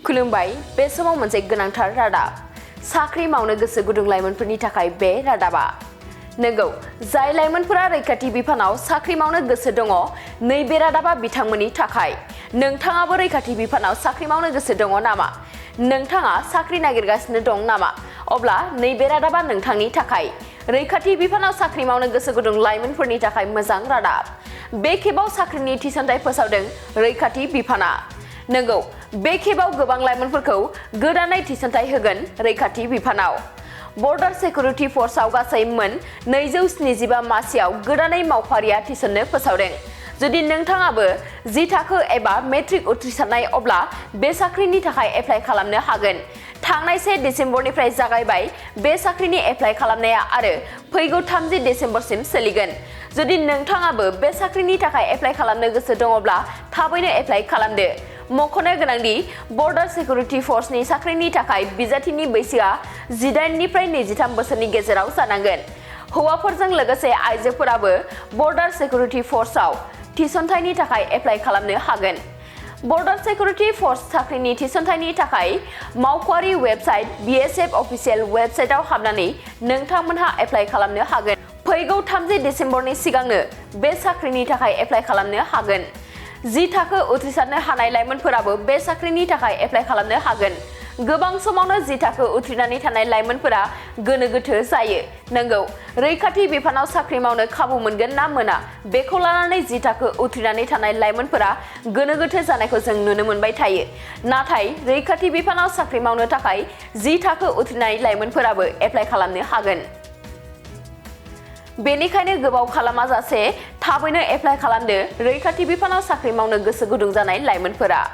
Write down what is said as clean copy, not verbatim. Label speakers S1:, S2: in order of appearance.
S1: खुलुमबाय बे समाव मोनसे गोनांथार रादाब साख्रि मावनो गोसो गुदुं लाइमोनफोरनि थाखाय बे रादाबा नंगौ जाय लाइमोनफोरा रैखाथि बिफानाव साख्रि मावनो गोसो दङ नैबे रादाबा बिथांमोननि थाखाय नोंथाङाबो रैखाथि बिफानाव साख्रि मावनो गोसो दङ नामा नोंथाङा साख्रि नागिरगासिनो दं नामा अब्ला नैबे रादाबा नोंथांनि थाखाय रैखाथि बिफानाव साख्रि मावनो गोसो गुदुं लाइमोनफोरनि थाखाय मोजां रादाब बे खेबाव साख्रिनि थिसनथाइ फोसावदों रैखाथि बिफाना नंगौ बे खेबाव गोबां लाइमोनफोरखौ गोदानै थिसनथाइ होगोन रैखाथि बिफानाव बर्डार सिकिउरिटि फर्सआव गासै मोन 275 मासियाव गोदानै मावफारिया थिसननो फोसावदों जुदि नोंथाङाबो 10 थाखो एबा मेट्रिक उथ्रिसारनाय अब्ला बे साख्रिनि थाखाय एप्लाइ खालामनो हागोन थांनाय 1 डिसेम्बरनिफ्राय जागायबाय बे साख्रिनि एप्लाइ खालामनाया आरो फैगौ 30 डिसेम्बरसिम सोलिगोन जुदि नोंथाङाबो बे साख्रिनि थाखाय एप्लाइ खालामनो गोसो दङब्ला थाबैनो एप्लाइ खालामदो मख'नो गोनांदि बर्डार सिकिउरिटि फर्सनि साख्रिनि थाखाय बिजाथिनि बैसोआ 18 निफ्राय 23 बोसोरनि गेजेराव जानांगोन हौवाफोरजों लोगोसे आइजोफोराबो बर्डार सिकिउरिटि फर्सआव थिसनथाइनि थाखाय एप्लाइ खालामनो हागोन बर्डार सिकिउरिटि फर्स साख्रिनि थिसनथाइनि थाखाय मावख'आरि वेबसाइट BSF अफिसियेल वेबसाइटआव हाबनानै नोंथांमोनहा एप्लाइ खालामनो हागोन फैगौ 30 डिसेम्बरनि सिगांनो बे साख्रिनि थाखाय एप्लाइ खालामनो हागोन 10 थाखो उथ्रिसारनो हानाय लाइमोनफोराबो बे साख्रिनि थाखाय एप्लाइ खालामनो हागोन गोबां समावनो 10 थाखो उथ्रिनानै थानाय लाइमोनफोरा गोनो गोथो जायो नंगौ रैखाथि बिफानाव साख्रि मावनो खाबु मोनगोन ना मोना बेखौ लानानै 10 थाखो उथ्रिनानै थानाय लाइमोनफोरा गोनो गोथो जानायखौ जों नुनो मोनबाय थायो नाथाय रैखाथि बिफानाव साख्रि मावनो थाखाय 10 थाखो उथ्रिनाय लाइमोनफोराबो एप्लाइ खालामनो हागोन बेनिखायनो गोबाव खालामाजासे थाबैनो एप्लाइ खालामदो रैखाथि बिफानाव साख्रि मावनो गोसो गुदुं जानाय लाइमोनफोरा